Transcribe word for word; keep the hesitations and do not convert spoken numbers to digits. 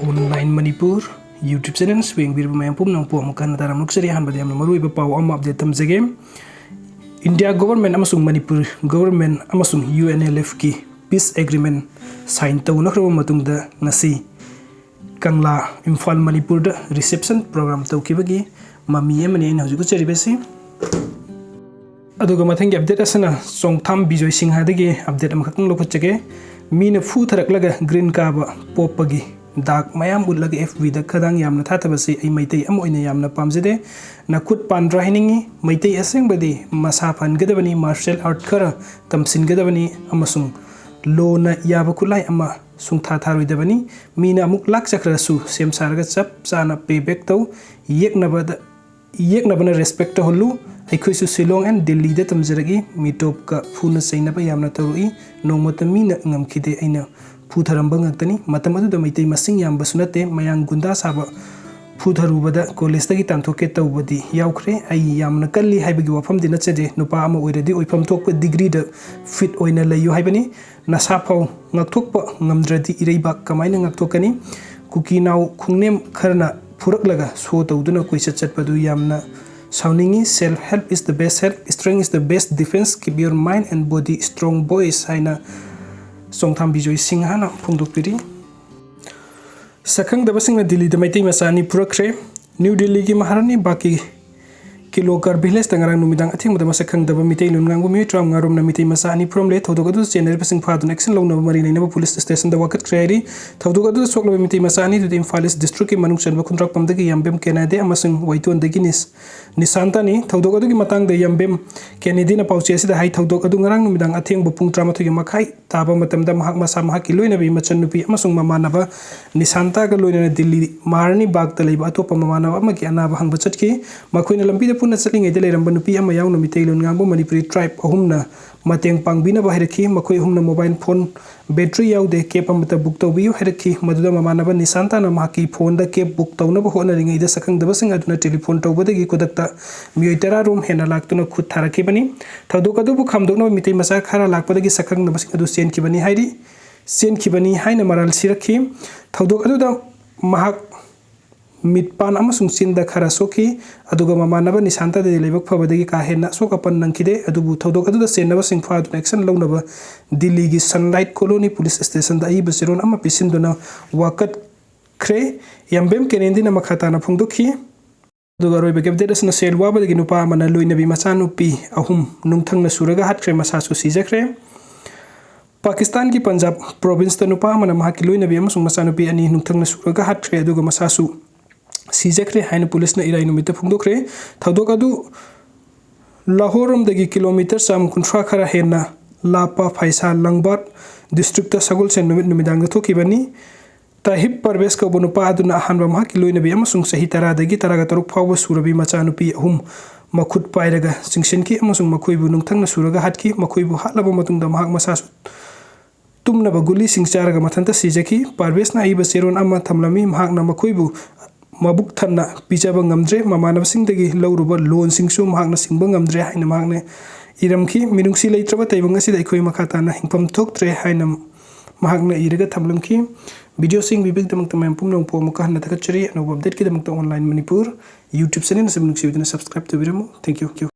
Online Manipur YouTube channel ꯌꯦꯡꯕꯤꯔꯤꯕ ꯃꯌꯥꯝ ꯄꯨꯝꯅꯃꯛꯄꯨ ꯑꯃꯨꯛ ꯍꯟꯅ ꯇꯥꯔꯝ ꯅꯣꯛꯆꯔꯤ꯫ ꯑꯍꯥꯟꯕꯗ ꯌꯥꯝꯅ ꯃꯔꯨꯑꯣꯏꯕ ꯄꯥꯎ ꯑꯃ update ꯊꯝꯖꯒꯦ꯫ India government ꯑꯃꯁꯨꯡ ꯃꯅꯤꯄꯨꯔ government ꯑꯃꯁꯨꯡ UNLFꯀꯤ peace agreement sign ꯇꯧꯅꯈ꯭ꯔꯕ ꯃꯇꯨꯡꯗ ꯉꯁꯤ ꯀꯪꯂꯥ, ꯏꯝꯐꯥꯜ, ꯃꯅꯤꯄꯨꯔꯗ reception program ꯇꯧꯈꯤꯕꯒꯤ ꯃꯃꯤ ꯑꯃꯅꯤ ꯑꯩꯅ ꯍꯧꯖꯤꯛ ꯎꯠꯆꯔꯤꯕꯁꯤ꯫ ꯑꯗꯨꯒ ꯃꯊꯪꯒꯤ update ꯑꯁꯤꯅ ꯆꯣꯡꯊꯥꯝ ꯕꯤꯖꯣꯏ ꯁꯤꯡꯍꯗꯒꯤ update ꯑꯃꯈꯛꯇꯪ ꯂꯧꯈꯠꯆꯒꯦ꯫ ꯃꯤꯅ ꯐꯨꯊꯔꯛꯂꯒ green ꯀꯥꯕ ꯄꯣꯞꯄꯒꯤ ꯗꯥꯛ ꯃꯌꯥꯝ ꯎꯠꯂꯒ FBꯗ ꯈꯗꯥꯡ ꯌꯥꯝꯅ ꯊꯥꯊꯕꯁꯤ ꯑꯩ ꯃꯩꯇꯩ ꯑꯃ ꯑꯣꯏꯅ ꯌꯥꯝꯅ ꯄꯥꯝꯖꯗꯦ꯫ ꯅꯈꯨꯠ ꯄꯥꯟꯗ꯭ꯔꯥ ꯍꯥꯏꯅꯤꯡꯏ꯫ ꯃꯩꯇꯩ ꯑꯁꯦꯡꯕꯗꯤ ꯃꯁꯥ ꯐꯍꯟꯒꯗꯕꯅꯤ, martial art ꯈꯔ ꯇꯝꯁꯤꯟꯒꯗꯕꯅꯤ ꯑꯃꯁꯨꯡ ꯂꯣꯅ ꯌꯥꯕ ꯈꯨꯠꯂꯥꯏ ꯑꯃ ꯁꯨꯡꯊꯥ ꯊꯥꯔꯣꯏꯗꯕꯅꯤ꯫ ꯃꯤꯅ ꯑꯃꯨꯛ ꯂꯥꯛꯆꯈ꯭ꯔꯁꯨ ꯁꯦꯝ ꯁꯥꯔꯒ ꯆꯞ ꯆꯥꯅ payback ꯇꯧ꯫ ꯌꯦꯛꯅꯕꯗ ꯌꯦꯛꯅꯕꯅ respect ꯇꯧꯍꯜꯂꯨ꯫ ꯑꯩꯈꯣꯏꯁꯨ ꯁꯤꯂꯣꯡ and ꯗꯤꯜꯂꯤꯗ ꯇꯝꯖꯔꯛꯏ꯫ ꯃꯤꯇꯣꯞꯀ ꯐꯨꯅ ꯆꯩꯅꯕ ꯌꯥꯝꯅ ꯇꯧꯔꯛꯏ꯫ ꯅꯣꯡꯃꯇ ꯃꯤꯅ ꯉꯝꯈꯤꯗꯦ꯫ ꯑꯩꯅ ꯐꯨꯊꯔꯝꯕ ꯉꯥꯛꯇꯅꯤ꯫ ꯃꯇꯝ ꯑꯗꯨꯗ ꯃꯩꯇꯩ ꯃꯁꯤꯡ ꯌꯥꯝꯕꯁꯨ ꯅꯠꯇꯦ꯫ ꯃꯌꯥꯡ ꯒꯨꯟꯗꯥ ꯁꯥꯕ ꯐꯨꯊꯔꯨꯕꯗ collegeꯇꯒꯤ ꯇꯥꯟꯊꯣꯛꯀꯦ ꯇꯧꯕꯗꯤ ꯌꯥꯎꯈ꯭ꯔꯦ꯫ ꯑꯩ ꯌꯥꯝꯅ ꯀꯜꯂꯤ ꯍꯥꯏꯕꯒꯤ ꯋꯥꯐꯝꯗꯤ ꯅꯠꯆꯗꯦ꯫ ꯅꯨꯄꯥ ꯑꯃ ꯑꯣꯏꯔꯗꯤ ꯑꯣꯏꯐꯝ ꯊꯣꯛꯄ degreeꯗ fit ꯑꯣꯏꯅ ꯂꯩꯌꯨ ꯍꯥꯏꯕꯅꯤ꯫ ꯅꯁꯥ ꯐꯥꯎ ꯉꯥꯛꯊꯣꯛꯄ ꯉꯝꯗ꯭ꯔꯗꯤ ꯏꯔꯩꯕꯥꯛ ꯀꯃꯥꯏꯅ ꯉꯥꯛꯊꯣꯛꯀꯅꯤ? ꯀꯨꯀꯤ ꯅꯥꯎ ꯈꯣꯡꯅꯦꯝ ꯈꯔꯅ ꯐꯨꯔꯛꯂꯒ show ꯇꯧꯗꯨꯅ ꯀꯣꯏꯆꯠ ꯆꯠꯄꯗꯨ ꯌꯥꯝꯅ ꯁꯥꯎꯅꯤꯡꯉꯤ꯫ Self help is the best help, strength is the best defense, keep your mind and body strong boys ꯍꯥꯏꯅ ꯆꯣꯡꯊꯥꯝ ꯕꯤꯖꯣꯏ ꯁꯤꯡꯍꯅ ꯐꯣꯡꯗꯣꯛꯄꯤꯔꯤ꯫ ꯁꯛꯈꯪꯗꯕꯁꯤꯡꯅ ꯗꯤꯜꯂꯤꯗ ꯃꯩꯇꯩ ꯃꯆꯥ ꯑꯅꯤ ꯐꯨꯔꯛꯈ꯭ꯔꯦ꯫ ꯅ꯭ꯌꯨ ꯗꯤꯜꯂꯤꯒꯤ ꯃꯍꯥꯔꯥꯅꯤ ꯕꯥꯒꯀꯤ ꯀꯤꯂꯣꯀꯔ ꯚꯤꯂꯦꯖꯇ ꯉꯔꯥꯡ ꯅꯨꯃꯤꯗꯥꯡ ꯑꯊꯦꯡꯕꯗ ꯃꯁꯛ ꯈꯪꯗꯕ ꯃꯤꯇꯩ ꯂꯣꯟ ꯉꯥꯡꯕ ꯃꯤꯑꯣꯏ ꯇꯔꯥꯃꯉꯥ ꯔꯣꯝꯅ ꯃꯤꯇꯩ ꯃꯆꯥ ꯑꯅꯤ ꯐꯨꯔꯝꯂꯦ꯫ ꯊꯧꯗꯣꯛ ꯑꯗꯨꯗ ꯆꯦꯟꯅꯔꯤꯕꯁꯤꯡ ꯐꯥꯗꯨꯅ action ꯂꯧꯅꯕ ꯃꯔꯤ ꯂꯩꯅꯕ ꯄꯨꯂꯤꯁ ꯁ꯭ꯇꯦꯁꯟꯗ ꯋꯥꯀꯠꯈ꯭ꯔꯦ ꯍꯥꯏꯔꯤ꯫ ꯊꯧꯗꯣꯛ ꯑꯗꯨꯗ ꯁꯣꯛꯂꯕ ꯃꯤꯇꯩ ꯃꯆꯥ ꯑꯅꯤꯗꯨꯗꯤ ꯏꯝꯐꯥꯜ ꯏꯁ ꯗꯤꯁꯇ꯭ꯔꯤꯛꯀꯤ ꯃꯅꯨꯡ ꯆꯟꯕ ꯈꯨꯟꯗ꯭ꯔꯥꯛꯄꯝꯗꯒꯤ ꯌꯥꯝꯕꯦꯝ ꯀꯦꯅꯥꯗꯦ ꯑꯃꯁꯨꯡ ꯋꯥꯏꯇꯣꯟꯗꯒꯤ ꯅꯤꯁ-, ꯅꯤꯁꯥꯟꯇꯥꯅꯤ꯫ ꯊꯧꯗꯣꯛ ꯑꯗꯨꯒꯤ ꯃꯇꯥꯡꯗ ꯌꯥꯝꯕꯦꯝ ꯀꯦꯅꯦꯗꯤꯅ ꯄꯥꯎꯆꯦ ꯑꯁꯤꯗ ꯍꯥꯏ, ꯊꯧꯗꯣꯛ ꯑꯗꯨ ꯉꯔꯥꯡ ꯅꯨꯃꯤꯗꯥꯡ ꯑꯊꯦꯡꯕ ꯄꯨꯡ ꯇꯔꯥꯃꯥꯊꯣꯏꯒꯤ ꯃꯈꯥꯏ ꯇꯥꯕ ꯃꯇꯝꯗ ꯃꯍꯥꯛ ꯃꯁꯥ, ꯃꯍꯥꯛꯀꯤ ꯂꯣꯏꯅꯕꯤ, ꯃꯆꯟꯅꯨꯄꯤ ꯑꯃꯁꯨꯡ ꯃꯃꯥꯟꯅꯕ ꯅꯤꯁꯥꯟꯇꯥꯒ ꯂꯣꯏꯅꯅ ꯗꯤꯜꯂꯤ ꯃꯍꯥꯔꯥꯅꯤ ꯕꯥꯒꯇ ꯂꯩꯕ ꯑꯇꯣꯞꯄ ꯃꯃꯥꯟꯅꯕ ꯑꯃꯒꯤ ꯑꯅꯥꯕ ꯍꯪꯕ ꯆꯠꯈꯤ꯫ ꯃꯈꯣꯏꯅ ꯂꯝꯕꯤꯗ ꯄꯨꯟꯅ ꯆꯠꯂꯤꯉꯩꯗ ꯂꯩꯔꯝꯕ ꯅꯨꯄꯤ ꯑꯃ ꯌꯥꯎꯅ ꯃꯤꯇꯩ ꯂꯣꯟ ꯉꯥꯡꯕ ꯃꯅꯤꯄꯨꯔꯤ tribe ꯑꯍꯨꯝꯅ ꯃꯇꯦꯡ ꯄꯥꯡꯕꯤꯅꯕ ꯍꯥꯏꯔꯛꯈꯤ꯫ ꯃꯈꯣꯏ ꯑꯍꯨꯝꯅ mobile phone battery ꯌꯥꯎꯗꯦ, cab ꯑꯃꯠꯇ book ꯇꯧꯕꯤꯌꯨ ꯍꯥꯏꯔꯛꯈꯤ꯫ ꯃꯗꯨꯗ ꯃꯃꯥꯟꯅꯕ ꯅꯤꯁꯥꯟꯇꯥꯅ ꯃꯍꯥꯛꯀꯤ phoneꯗ cab book ꯇꯧꯅꯕ ꯍꯣꯠꯅꯔꯤꯉꯩꯗ ꯁꯛꯈꯪꯗꯕꯁꯤꯡ ꯑꯗꯨꯅ telephone ꯇꯧꯕꯗꯒꯤ ꯈꯨꯗꯛꯇ ꯃꯤꯑꯣꯏ ꯇꯔꯥ ꯔꯣꯝ ꯍꯦꯟꯅ ꯂꯥꯛꯇꯨꯅ ꯈꯨꯠ ꯊꯥꯔꯛꯈꯤꯕꯅꯤ꯫ ꯊꯧꯗꯣꯛ ꯑꯗꯨꯕꯨ ꯈꯥꯝꯗꯣꯛꯅꯕ ꯃꯤꯇꯩ ꯃꯆꯥ ꯈꯔ ꯂꯥꯛꯄꯗꯒꯤ ꯁꯛꯈꯪꯗꯕꯁꯤꯡ ꯑꯗꯨ ꯆꯦꯟꯈꯤꯕꯅꯤ ꯍꯥꯏꯔꯤ, ꯆꯦꯟꯈꯤꯕꯅꯤ ꯍꯥꯏꯅ ꯃꯔꯥꯜ ꯁꯤꯔꯛꯈꯤ꯫ ꯊꯧꯗꯣꯛ ꯑꯗꯨꯗ ꯃꯍꯥꯛ ꯃꯤꯠꯄꯥꯟ ꯑꯃꯁꯨꯡ ꯆꯤꯟꯗ ꯈꯔ ꯁꯣꯛꯈꯤ, ꯑꯗꯨꯒ ꯃꯃꯥꯟꯅꯕ ꯅꯤꯁꯥꯟꯇꯗꯗꯤ ꯂꯥꯏꯕꯛ ꯐꯕꯗꯒꯤ ꯀꯥ ꯍꯦꯟꯅ ꯑꯁꯣꯛ ꯑꯄꯟ ꯅꯪꯈꯤꯗꯦ꯫ ꯑꯗꯨꯕꯨ ꯊꯧꯗꯣꯛ ꯑꯗꯨꯗ ꯆꯦꯟꯅꯕꯁꯤꯡ ꯐꯥꯗꯨꯅ action ꯂꯧꯅꯕ ꯗꯤꯜꯂꯤꯒꯤ Sunlight Colony Police Station ꯗ ꯑꯏꯕ ꯆꯦꯔꯣꯜ ꯑꯃ ꯄꯤꯁꯤꯟꯗꯨꯅ ꯋꯥꯀꯠꯈ꯭ꯔꯦ꯫ ꯌꯥꯝꯕꯦꯝ ꯀꯦꯅꯦꯗꯤꯅ ꯃꯈꯥ ꯇꯥꯅ ꯐꯣꯡꯗꯣꯛꯈꯤ꯫ ꯑꯗꯨꯒ ꯑꯔꯣꯏꯕꯒꯤ update ꯑꯁꯤꯅ ꯁꯦꯜ ꯋꯥꯕꯗꯒꯤ ꯅꯨꯄꯥ ꯑꯃꯅ ꯂꯣꯏꯅꯕꯤ ꯃꯆꯥꯅꯨꯄꯤ ꯑꯍꯨꯝ ꯅꯨꯡꯊꯪꯅ ꯁꯨꯔꯒ ꯍꯥꯠꯈ꯭ꯔꯦ, ꯃꯁꯥꯁꯨ ꯁꯤꯖꯈ꯭ꯔꯦ꯫ ꯄꯥꯀꯤꯁꯇꯥꯟꯒꯤ ꯄꯟꯖꯥꯕ province ꯇ ꯅꯨꯄꯥ ꯑꯃꯅ ꯃꯍꯥꯛꯀꯤ ꯂꯣꯏꯅꯕꯤ ꯑꯃꯁꯨꯡ ꯃꯆꯥꯅꯨꯄꯤ ꯑꯅꯤ ꯅꯨꯡꯊꯪꯅ ꯁꯨꯔꯒ ꯍꯥꯠꯈ꯭ꯔꯦ, ꯑꯗꯨꯒ ꯃꯁꯥꯁꯨ ꯁꯤꯖꯈ꯭ꯔꯦ ꯍꯥꯏꯅ ꯄꯨꯂꯤꯁꯅ ꯏꯔꯥꯏ ꯅꯨꯃꯤꯠꯇ ꯐꯣꯡꯗꯣꯛꯈ꯭ꯔꯦ꯫ ꯊꯧꯗꯣꯛ ꯑꯗꯨ ꯂꯥꯍꯣꯔꯔꯣꯝꯗꯒꯤ ꯀꯤꯂꯣꯃꯤꯇꯔ ꯆꯥꯝꯃ ꯀꯨꯟꯊ꯭ꯔꯥ ꯈꯔ ꯍꯦꯟꯅ ꯂꯥꯞꯄ ꯐꯩꯁꯥ ꯂꯪꯕꯥꯠ district ꯇ ꯁꯒꯣꯜꯁꯦꯟ ꯅꯨꯃꯤꯠ ꯅꯨꯃꯤꯗꯥꯡꯗ ꯊꯣꯛꯈꯤꯕꯅꯤ꯫ ꯇꯥꯍꯤꯕ ꯄꯔꯕꯦꯁ ꯀꯧꯕ ꯅꯨꯄꯥ ꯑꯗꯨꯅ ꯑꯍꯥꯟꯕ ꯃꯍꯥꯛꯀꯤ ꯂꯣꯏꯅꯕꯤ ꯑꯃꯁꯨꯡ ꯆꯍꯤ ꯇꯔꯥꯗꯒꯤ ꯇꯔꯥꯒ ꯇꯔꯨꯛ ꯐꯥꯎꯕ ꯁꯨꯔꯕꯤ ꯃꯆꯥꯅꯨꯄꯤ ꯑꯍꯨꯝ ꯃꯈꯨꯠ ꯄꯥꯏꯔꯒ ꯆꯤꯡꯁꯤꯟꯈꯤ ꯑꯃꯁꯨꯡ ꯃꯈꯣꯏꯕꯨ ꯅꯨꯡꯊꯪꯅ ꯁꯨꯔꯒ ꯍꯥꯠꯈꯤ꯫ ꯃꯈꯣꯏꯕꯨ ꯍꯥꯠꯂꯕ ꯃꯇꯨꯡꯗ ꯃꯍꯥꯛ ꯃꯁꯥꯁꯨ ꯇꯨꯝꯅꯕ ꯒꯨꯂꯤꯁꯤꯡ ꯆꯥꯔꯒ ꯃꯊꯟꯇ ꯁꯤꯖꯈꯤ꯫ ꯄꯥꯔꯕꯦꯁꯅ ꯑꯏꯕ ꯆꯦꯔꯣꯜ ꯑꯃ ꯊꯝꯂꯝꯃꯤ꯫ ꯃꯍꯥꯛꯅ ꯃꯈꯣꯏꯕꯨ ꯃꯕꯨꯛ ꯊꯟꯅ ꯄꯤꯖꯕ ꯉꯝꯗ꯭ꯔꯦ, ꯃꯃꯥꯟꯅꯕꯁꯤꯡꯗꯒꯤ ꯂꯧꯔꯨꯕ loan ꯁꯤꯡꯁꯨ ꯃꯍꯥꯛꯅ ꯁꯤꯡꯕ ꯉꯝꯗ꯭ꯔꯦ ꯍꯥꯏꯅ ꯃꯍꯥꯛꯅ ꯏꯔꯝꯈꯤ꯫ ꯃꯤꯅꯨꯡꯁꯤ ꯂꯩꯇ꯭ꯔꯕ ꯇꯥꯏꯕꯪ ꯑꯁꯤꯗ ꯑꯩꯈꯣꯏ ꯃꯈꯥ ꯇꯥꯅ ꯍꯤꯡꯐꯝ ꯊꯣꯛꯇ꯭ꯔꯦ ꯍꯥꯏꯅ ꯃꯍꯥꯛꯅ ꯏꯔꯒ ꯊꯝꯂꯝꯈꯤ꯫ Video ꯁꯤ ꯌꯦꯡꯕꯤꯕꯒꯤꯗꯃꯛꯇ ꯃꯌꯥꯝ ꯄꯨꯝꯅꯃꯛꯄꯨ ꯑꯃꯨꯛꯀ ꯍꯟꯅ ꯊꯥꯒꯠꯆꯔꯤ꯫ ꯑꯅꯧꯕ update ꯀꯤꯗꯃꯛꯇ Online Manipur YouTube channel ꯑꯁꯤꯕꯨ ꯅꯨꯡꯁꯤꯕꯤꯗꯨꯅ subscribe ꯇꯧꯕꯤꯔꯝꯃꯨ꯫ Thank you꯫